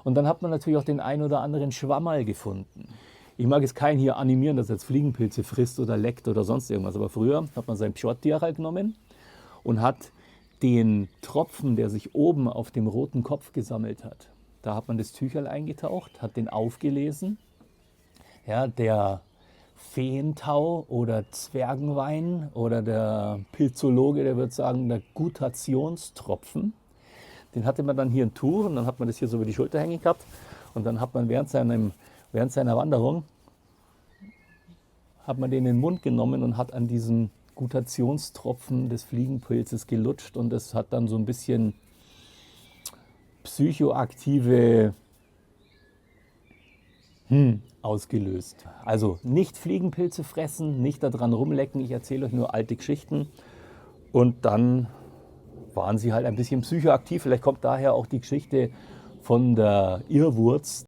Und dann hat man natürlich auch den ein oder anderen Schwammerl gefunden. Ich mag jetzt keinen hier animieren, dass er jetzt Fliegenpilze frisst oder leckt oder sonst irgendwas. Aber früher hat man sein Pschorttiacherl genommen und hat den Tropfen, der sich oben auf dem roten Kopf gesammelt hat, da hat man das Tücherl eingetaucht, hat den aufgelesen. Ja, der Feentau oder Zwergenwein oder der Pilzologe, der wird sagen, der Gutationstropfen. Den hatte man dann hier in Tuch und dann hat man das hier so über die Schulter hängen gehabt. Und dann hat man während seiner Wanderung hat man den in den Mund genommen und hat an diesem Gutationstropfen des Fliegenpilzes gelutscht und das hat dann so ein bisschen psychoaktive ausgelöst. Also nicht Fliegenpilze fressen, nicht daran rumlecken, ich erzähle euch nur alte Geschichten. Und dann waren sie halt ein bisschen psychoaktiv. Vielleicht kommt daher auch die Geschichte von der Irrwurz.